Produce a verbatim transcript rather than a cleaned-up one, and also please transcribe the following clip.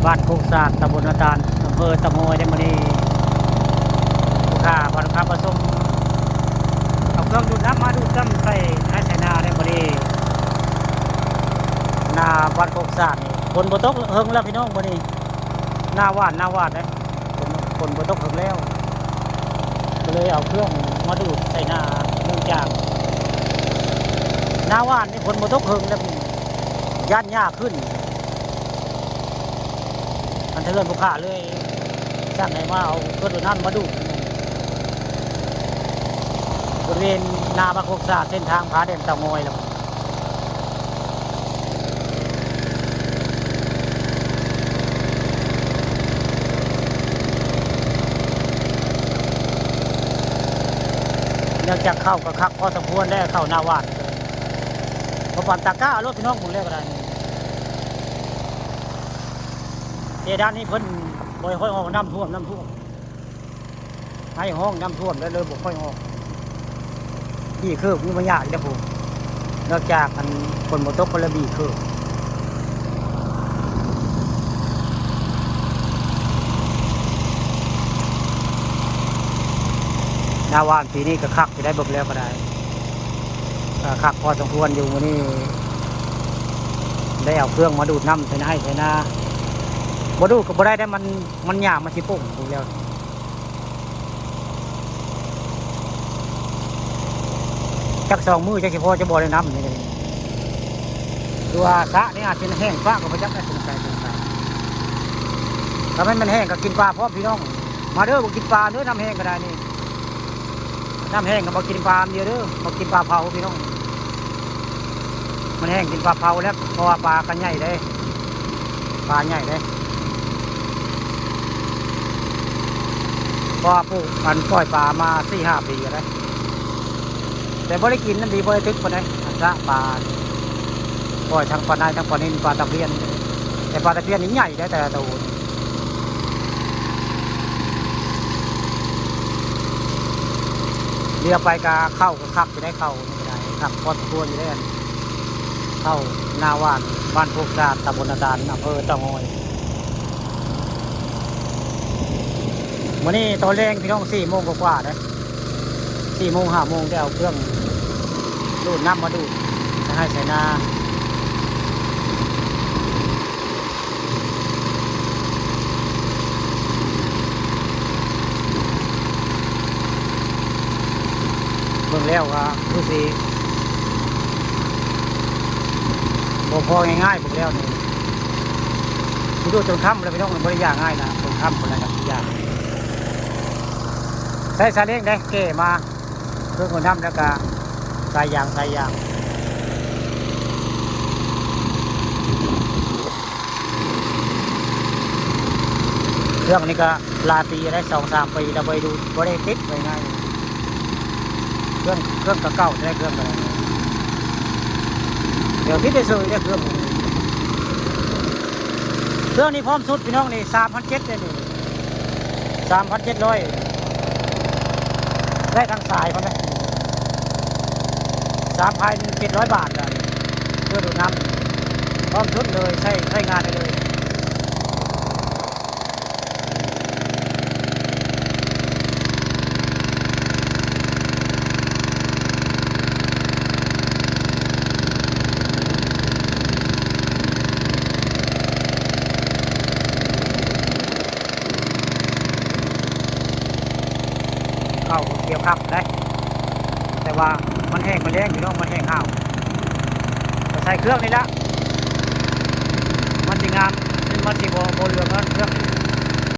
บ้านโคกสาด ตำบลนาตาล อำเภอเต่างอย ได้มื้อนี้ ลูกค้าพาลูกค้ามาส่ง เอาเครื่องดูดน้ำมาดูดน้ำใส่ไร่ใส่นาได้มื้อนี้ นาบ้านโคกสาดนี่ ฝนบ่ตกเฮิงแล้วพี่น้องมื้อนี้ นาหว่าน นาหว่านเด้ ฝน ฝนบ่ตกเฮิงแล้ว ก็เลยเอาเครื่องมาดูดใส่นา เนื่องจาก นาหว่านนี่ฝนบ่ตกเฮิงแล้ว ย้านหญ้าขึ้น อันเทื่อนลูกค้าเลยสั่งให้มาเอาเครื่องดูดน้ำมาดูด บริเวณนาบ้านโคกสาด เส้นทางผาแดงเต่างอยแล้ว เนื่องจากเข้าก็คักพอสมควรแล้ว เข้านาหว่าน เพราะปานตะกร้าโลดพี่น้อง หมู่แล้วก็ได้ แต่ด้านนี้เพิ่นบ่ค่อยออก น้ำท่วม น้ำท่วม ไห้ห้องน้ำท่วมแล้วเลยบ่ค่อยออก ดีคือมีมายากอีกแล้วผม นอกจากอันฝนบ่ตกก็เลยดีคือ นาหว่านปีนี้ก็คักอยู่ได้ เบิ่งแล้วก็ได้ ก็คักพอสมควรอยู่ มื้อนี้ได้เอาเครื่องมาดูดน้ำใส่นาให้ใส่นา บ่ดูดก็บ่ได้ได้ มัน มันหญ้ามันสิป่งอยู่แล้ว จักสองมื้อจักสิพอจะบ่ได้น้ำนี่ก็ดี คือว่าสระนี่อาจสิแห้งฟ้าก็บ่จักได้ สงสัย สงสัย ถ้ามัน มันแห้งก็กินปลาพร้อมพี่น้อง มาเด้อ บ่กินปลาเด้อ น้ำแห้งก็ได้นี่ น้ำแห้งก็บ่กินปลาเดียวเด้อ บ่กินปลาเผาพี่น้อง มันแห้งกินปลาเผาแล้ว เพราะว่าปลาก็ใหญ่เด้ ปลาใหญ่เด้ เพราะว่าปลูก อัน ปล่อยปลามาสี่ห้าปีแล้วเด้ แต่บ่ได้กินนั่นดี บ่ได้ตึกปานใด อันสระปลา ปล่อยทั้งปลาในทั้งปลานิล ปลาตะเพียน แต่ปลาตะเพียนนี่ใหญ่ได้แต่ละตัว เรือไปกะเข้าก็คักอยู่ได้ เข้านี่ก็ได้ คักพอสมควรอยู่ได้ เข้านาหว่าน บ้านโคกสาด ตำบลนาตาล อำเภอเต่างอย มื้อนี้ตอนแลงพี่น้อง สี่โมงกว่าๆ เด้ สี่โมง ห้าโมง ได้เอาเครื่องดูดน้ำมาดูด ใส่ไร่ใส่นา เบิ่งแล้วก็คือสิบ่พอง่ายๆ เบิ่งแล้วนี่ สิดูดจนค่ำแล้วพี่น้อง มันบ่ได้ยากง่ายนะ จนค่ำพุ่นแล้วจั่งสิยาก ใช้ซาเล้งเด้ แก่มา เครื่องดูดน้ำแล้วก็สายยาง สายยาง เครื่องนี่ก็หลายปีแล้ว สองสามปีแล้ว บ่ได้ดูด บ่ได้ติดไว้ง่าย เครื่อง เครื่องก็เก่าแท้ เครื่องก็ได้ เดี๋ยวติดได้เฉยเนี่ย เครื่อง เครื่องนี่พร้อมสุดพี่น้องนี่ สามพันเจ็ดเลยนี่ สามพันเจ็ดร้อย ได้ทั้งสายพร้อมเลย สามพันเจ็ดร้อยบาทเลย เครื่องดูดน้ำ พร้อมสุดเลย ใช้ ใช้งานได้เลย เข้าเกี่ยวคักได้ แต่ว่ามันแห้ง มันแรงพี่น้อง มันแห้งอ้าว ก็ใส่เครื่องนี่ละ มันสิงาม มันสิบ่ บ่เหลืองเนาะ เครื่อง